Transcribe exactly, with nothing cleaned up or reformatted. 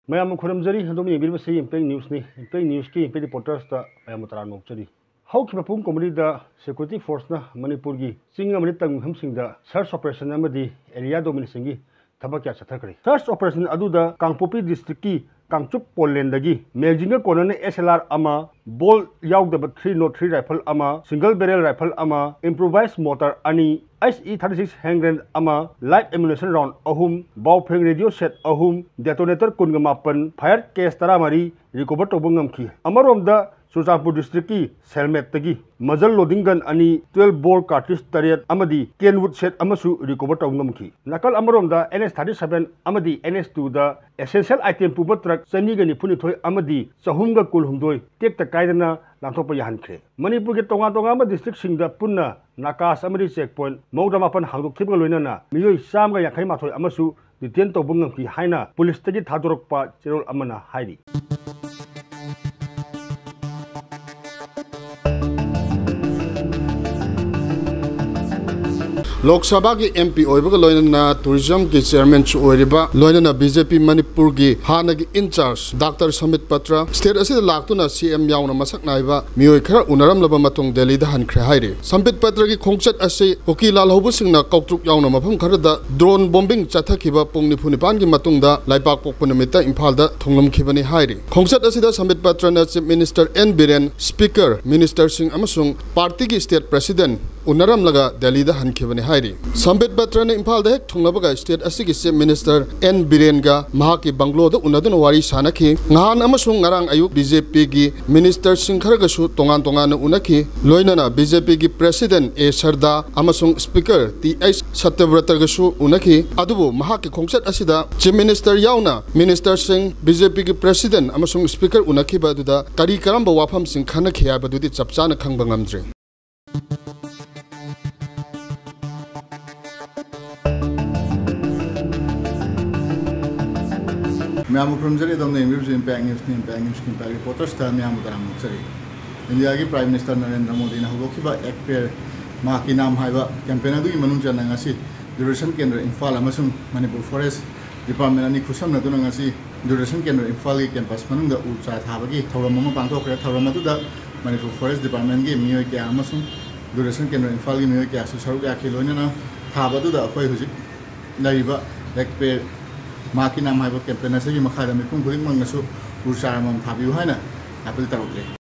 ꯃꯌꯥꯝꯕꯨ ꯈꯨꯔꯨꯝꯖꯔꯤ꯫ ꯑꯗꯣꯝꯅ ꯌꯦꯡꯕꯤꯔꯤꯕꯁꯤ impact ꯅ꯭ꯌꯨꯁꯅꯤ꯫ Impact ꯅ꯭ꯌꯨꯁꯀꯤ impact ꯔꯤꯄꯣꯔꯇꯔꯁꯇ ꯃꯌꯥꯝꯕꯨ ꯇꯔꯥꯝꯅ ꯑꯣꯛꯆꯔꯤ꯫ ꯍꯧꯈꯤꯕ ꯄꯨꯡ ꯀꯨꯟꯃꯔꯤꯗ ꯁꯦꯀ꯭ꯌꯨꯔꯤꯇꯤ ꯐꯣꯔꯁꯅ ꯃꯅꯤꯄꯨꯔꯒꯤ ꯆꯤꯡ ꯑꯃꯗꯤ ꯇꯝꯒꯤ ꯃꯐꯝꯁꯤꯡꯗ ꯁꯔꯆ ꯑꯣꯄꯔꯦꯁꯟ ꯑꯃꯗꯤ ꯑꯦꯔꯤꯌꯥ ꯗꯣꯃꯤꯅꯦꯁꯟꯒꯤ ꯊꯕꯛ ꯀꯌꯥ ꯆꯠꯊꯈ꯭ꯔꯦ꯫ ꯁꯔꯆ ꯑꯣꯄꯔꯦꯁꯟ ꯑꯗꯨꯗ ꯀꯥꯡꯄꯣꯛꯄꯤ ꯗꯤꯁꯇ꯭ꯔꯤꯛꯀꯤ ꯀꯥꯡꯆꯨꯞ ꯄꯣꯂꯦꯟꯗꯒꯤ ꯃꯦꯒꯖꯤꯟꯒ ꯀꯣꯟꯅꯅ ꯑꯦꯁ ꯑꯦꯜ ꯑꯥꯔ ꯑꯃ, ꯕꯣꯜ ꯌꯥꯎꯗꯕ ꯊ꯭ꯔꯤ ꯅꯣꯠ ꯊ꯭ꯔꯤ ꯔꯥꯏꯐꯜ ꯑꯃ, ꯁꯤꯡꯒꯜ ꯕꯦꯔꯦꯜ ꯔꯥꯏꯐꯜ ꯑꯃ, ꯏꯝꯄ꯭ꯔꯣꯚꯥꯏꯖ ꯃꯣꯔꯇꯥꯔ ꯑꯅꯤ, S E thirty six hand grenade ꯑꯃ, ꯂꯥꯏꯚ ꯑꯦꯃꯨꯅꯤꯁꯟ ꯔꯥꯎꯟ ꯑꯍꯨꯝ, ꯕꯥꯎꯐꯦꯡ ꯔꯦꯗꯤꯑꯣ ꯁꯦꯠ ꯑꯍꯨꯝ, ꯗꯦꯇꯣꯅꯦꯇꯔ ꯀꯨꯟꯒ ꯃꯥꯄꯟ, ꯐꯥꯌꯔ ꯀꯦꯁ ꯇꯔꯥꯃꯔꯤ ꯔꯤꯀꯣꯚꯔ ꯇꯧꯕ ꯉꯝꯈꯤ꯫ ꯑꯃꯔꯣꯝꯗ ꯆꯨꯔꯆꯥꯟꯄꯨꯔ ꯗꯤꯁꯇ꯭ꯔꯤꯛꯀꯤ ꯁꯦꯜꯃꯦꯠꯇꯒꯤ ꯃꯖꯜ ꯂꯣꯗꯤꯡ ꯒꯟ ꯑꯅꯤ, ꯇ꯭ꯋꯦꯜꯚ ꯕꯣꯔ ꯀꯥꯔꯇ꯭ꯔꯤꯖ ꯇꯔꯦꯠ ꯑꯃꯗꯤ ꯀꯦꯟꯋꯨꯗ ꯁꯦꯠ ꯑꯃꯁꯨ ꯔꯤꯀꯣꯚꯔ ꯇꯧꯕ ꯉꯝꯈꯤ꯫ ꯅꯥꯀꯜ ꯑꯃꯔꯣꯝꯗ ꯑꯦꯟ ꯑꯦꯁ ꯊꯥꯔꯇꯤ ꯁꯚꯦꯟ ꯑꯃꯗꯤ ꯑꯦꯟ ꯑꯦꯁ ꯇꯨꯗ ꯑꯦꯁꯦꯟꯁꯤꯌꯦꯜ ꯑꯥꯏꯇꯦꯝ ꯄꯨꯕ ꯇ꯭ꯔꯛ ꯆꯅꯤꯒ ꯅꯤꯐꯨꯅꯤꯊꯣꯏ ꯑꯃꯗꯤ ꯆꯍꯨꯝꯒ ꯀꯨꯟꯍꯨꯝꯗꯣꯏ ꯇꯦꯛꯇ ꯀꯥꯏꯗꯅ ꯂꯥꯟꯊꯣꯛꯄ ꯌꯥꯍꯟꯈ꯭ꯔꯦ꯫ ꯃꯅꯤꯄꯨꯔꯒꯤ ꯇꯣꯉꯥꯟ ꯇꯣꯉꯥꯟꯕ ꯗꯤꯁꯇ꯭ꯔꯤꯛꯁꯤꯡꯗ ꯄꯨꯟꯅ ꯅꯥꯀꯥꯁ ꯑꯃꯗꯤ ꯆꯦꯛ ꯄꯣꯏꯟꯠ ꯃꯧꯗ꯭ꯔꯥ ꯃꯥꯄꯟ ꯍꯥꯡꯗꯣꯛꯈꯤꯕꯒ ꯂꯣꯏꯅꯅ ꯃꯤꯑꯣꯏ ꯆꯥꯝꯃꯒ ꯌꯥꯡꯈꯩ ꯃꯥꯊꯣꯏ ꯑꯃꯁꯨ ꯗꯤꯇꯦꯟ ꯇꯧꯕ ꯉꯝꯈꯤ ꯍꯥꯏꯅ ꯄꯨꯂꯤꯁꯇꯒꯤ ꯊꯥꯗꯣꯔꯛꯄ ꯆꯦꯔꯣꯜ ꯑꯃꯅ ꯍꯥꯏꯔꯤ꯫ ꯂꯣꯛ ꯁꯚꯥꯒꯤ ꯑꯦꯝ ꯄꯤ ꯑꯣꯏꯕꯒ ꯂꯣꯏꯅꯅ ꯇꯨꯔꯤꯖꯝꯒꯤ ꯆꯤꯌꯔꯃꯦꯟꯁꯨ ꯑꯣꯏꯔꯤꯕ, ꯂꯣꯏꯅꯅ ꯕꯤ ꯖꯦ ꯄꯤ ꯃꯅꯤꯄꯨꯔꯒꯤ ꯍꯥꯟꯅꯒꯤ ꯏꯟꯆꯥꯔꯖ ꯗꯥꯛꯇꯔ ꯁꯝꯕꯤꯠ ꯄꯇ꯭ꯔ ꯁ꯭ꯇꯦꯠ ꯑꯁꯤꯗ ꯂꯥꯛꯇꯨꯅ ꯁꯤ ꯑꯦꯝ ꯌꯥꯎꯅ ꯃꯁꯛ ꯅꯥꯏꯕ ꯃꯤꯑꯣꯏ ꯈꯔ ꯎꯅꯔꯝꯂꯕ ꯃꯇꯨꯡ ꯗꯦꯜꯂꯤꯗ ꯍꯟꯈ꯭ꯔꯦ ꯍꯥꯏꯔꯤ꯫ ꯁꯝꯕꯤꯠ ꯄꯇ꯭ꯔꯒꯤ ꯈꯣꯡꯆꯠ ꯑꯁꯤ ꯀꯨꯀꯤ ꯂꯥꯜꯍꯧꯕꯁꯤꯡꯅ ꯀꯧꯇ꯭ꯔꯨꯛ ꯌꯥꯎꯅ ꯃꯐꯝ ꯈꯔꯗ ꯗ꯭ꯔꯣꯟ ꯕꯣꯝꯕꯤꯡ ꯆꯠꯊꯈꯤꯕ ꯄꯨꯡ ꯅꯤꯐꯨ ꯅꯤꯄꯥꯟꯒꯤ ꯃꯇꯨꯡꯗ ꯂꯩꯕꯥꯛꯄꯣꯛꯄ ꯅꯨꯃꯤꯠꯇ ꯏꯝꯐꯥꯜꯗ ꯊꯨꯡꯂꯝꯈꯤꯕꯅꯤ ꯍꯥꯏꯔꯤ꯫ ꯈꯣꯡꯆꯠ ꯑꯁꯤꯗ ꯁꯝꯕꯤꯠ ꯄꯇ꯭ꯔꯅ chief minister N Biren, speaker, ꯃꯤꯅꯤꯁꯇꯔꯁꯤꯡ ꯑꯃꯁꯨꯡ ꯄꯥꯔꯇꯤꯒꯤ ꯁ꯭ꯇꯦꯠ ꯄ꯭ꯔꯦꯁꯤꯗꯦꯟꯠ ꯎꯅꯔꯝꯂꯒ ꯗꯦꯜꯂꯤꯗ ꯍꯟꯈꯤꯕꯅꯤ ꯍꯥꯏꯔꯤ꯫ ꯁꯝꯕꯤꯠ ꯄꯇ꯭ꯔꯅ ꯏꯝꯐꯥꯜꯗ ꯍꯦꯛ ꯊꯨꯡꯂꯕꯒ ꯁ꯭ꯇꯦꯠ ꯑꯁꯤꯒꯤ ꯆꯤꯐ ꯃꯤꯅꯤꯁꯇꯔ ꯑꯦꯟ ꯕꯤꯔꯦꯟꯒ ꯃꯍꯥꯛꯀꯤ ꯕꯪꯒ꯭ꯂꯣꯗ ꯎꯅꯗꯨꯅ ꯋꯥꯔꯤ ꯁꯥꯅꯈꯤ꯫ ꯉꯍꯥꯟ ꯑꯃꯁꯨꯡ ꯉꯔꯥꯡ ꯑꯌꯨꯛ ꯕꯤ ꯖꯦ ꯄꯤꯒꯤ ꯃꯤꯅꯤꯁꯇꯔꯁꯤꯡ ꯈꯔꯒꯁꯨ ꯇꯣꯉꯥꯟ ꯇꯣꯉꯥꯟꯅ ꯎꯅꯈꯤ꯫ ꯂꯣꯏꯅꯅ ꯕꯤ ꯖꯦ ꯄꯤꯒꯤ ꯄ꯭ꯔꯦꯁꯤꯗꯦꯟꯠ ꯑꯦ ꯁꯔꯗꯥ ꯑꯃꯁꯨꯡ ꯁ꯭ꯄꯤꯀꯔ ꯇꯤ ꯑꯩꯆ ꯁꯇ꯭ꯌꯕ꯭ꯔꯇꯒꯁꯨ ꯎꯅꯈꯤ꯫ ꯑꯗꯨꯕꯨ ꯃꯍꯥꯛꯀꯤ ꯈꯣꯡꯆꯠ ꯑꯁꯤꯗ ꯆꯤꯐ ꯃꯤꯅꯤꯁꯇꯔ ꯌꯥꯎꯅ ꯃꯤꯅꯤꯁꯇꯔꯁꯤꯡ, ꯕꯤ ꯖꯦ ꯄꯤꯒꯤ ꯄ꯭ꯔꯦꯁꯤꯗꯦꯟꯠ ꯑꯃꯁꯨꯡ ꯁ꯭ꯄꯤꯀꯔ ꯎꯅꯈꯤꯕ ꯑꯗꯨꯗ ꯀꯔꯤ ꯀꯔꯝꯕ ꯋꯥꯐꯝꯁꯤꯡ ꯈꯟꯅꯈꯤ ꯍꯥꯏꯕꯗꯨꯗꯤ ꯆꯞ ꯆꯥꯅ ꯈꯪꯕ ꯉꯝꯗ꯭ꯔꯤ꯫ ꯃꯌꯥꯝꯕꯨ ꯈꯨꯔꯨꯝꯖꯔꯤ꯫ ꯑꯗꯣꯝꯅ ꯌꯦꯡꯕꯤꯔꯤꯕꯁꯤ ꯏꯝꯄꯦꯛ ꯅ꯭ꯌꯨꯁꯅꯤ꯫ ꯏꯝꯄꯦꯛ ꯅ꯭ꯌꯨꯁꯀꯤ ꯏꯝꯄꯦꯛ ꯔꯤꯄꯣꯔꯇꯔꯁꯇ ꯃꯌꯥꯝꯕꯨ ꯇꯔꯥꯝꯅ ꯑꯣꯛꯆꯔꯤ꯫ ꯏꯟꯗꯤꯌꯥꯒꯤ ꯄ꯭ꯔꯥꯏꯝ ꯃꯤꯅꯤꯁꯇꯔ ꯅꯔꯦꯟꯗ꯭ꯔ ꯃꯣꯗꯤꯅ ꯍꯧꯗꯣꯛꯈꯤꯕ ꯑꯦꯛ ꯄꯦꯔ ꯃꯥ ꯀꯤ ꯅꯥꯝ ꯍꯥꯏꯕ ꯀꯦꯝꯄꯦꯟ ꯑꯗꯨꯒꯤ ꯃꯅꯨꯡ ꯆꯟꯅ ꯉꯁꯤ ꯗꯨꯔꯗꯔꯁꯟ ꯀꯦꯟꯗ꯭ꯔ ꯏꯝꯐꯥꯜ ꯑꯃꯁꯨꯡ ꯃꯅꯤꯄꯨꯔ ꯐꯣꯔꯦꯁ ꯗꯤꯄꯥꯔꯠꯃꯦꯟ ꯑꯅꯤ ꯈꯨꯠꯁꯝꯅꯗꯨꯅ ꯉꯁꯤ ꯗꯨꯔꯗꯔꯁꯟ ꯀꯦꯟꯗ꯭ꯔ ꯏꯝꯐꯥꯜꯒꯤ ꯀꯦꯝꯄꯁ ꯃꯅꯨꯡꯗ ꯎ ꯆꯥꯔꯥ ꯊꯥꯕꯒꯤ ꯊꯧꯔꯝ ꯑꯃ ꯄꯥꯡꯊꯣꯛꯈ꯭ꯔꯦ꯫ ꯊꯧꯔꯝ ꯑꯗꯨꯗ ꯃꯅꯤꯄꯨꯔ ꯐꯣꯔꯦꯁ ꯗꯤꯄꯥꯔꯠꯃꯦꯟꯒꯤ ꯃꯤꯑꯣꯏ ꯀꯌꯥ ꯑꯃꯁꯨꯡ ꯗꯨꯔꯗꯔꯁꯟ ꯀꯦꯟꯗ꯭ꯔ ꯏꯝꯐꯥꯜꯒꯤ ꯃꯤꯑꯣꯏ ꯀꯌꯥꯁꯨ ꯁꯔꯨꯛ ꯌꯥꯈꯤ꯫ ꯂꯣꯏꯅꯅ ꯊꯥꯕ ꯑꯗꯨꯗ ꯑꯩꯈꯣꯏ ꯍꯧꯖꯤꯛ ꯂꯩꯔꯤꯕ ꯂꯦꯛꯄꯦ ꯃꯥꯀꯤ ꯅꯥꯝ ꯍꯥꯏꯕ ꯀꯦꯝꯄꯦꯟ ꯑꯁꯤꯒꯤ ꯃꯈꯥꯗ ꯃꯤꯄꯨꯝ ꯈꯨꯗꯤꯡꯃꯛꯅꯁꯨ ꯎ ꯆꯥꯔꯥ ꯑꯃꯃꯝ ꯊꯥꯕꯤꯌꯨ ꯍꯥꯏꯅ ꯑꯥꯄꯤꯜ ꯇꯧꯔꯛꯂꯤ꯫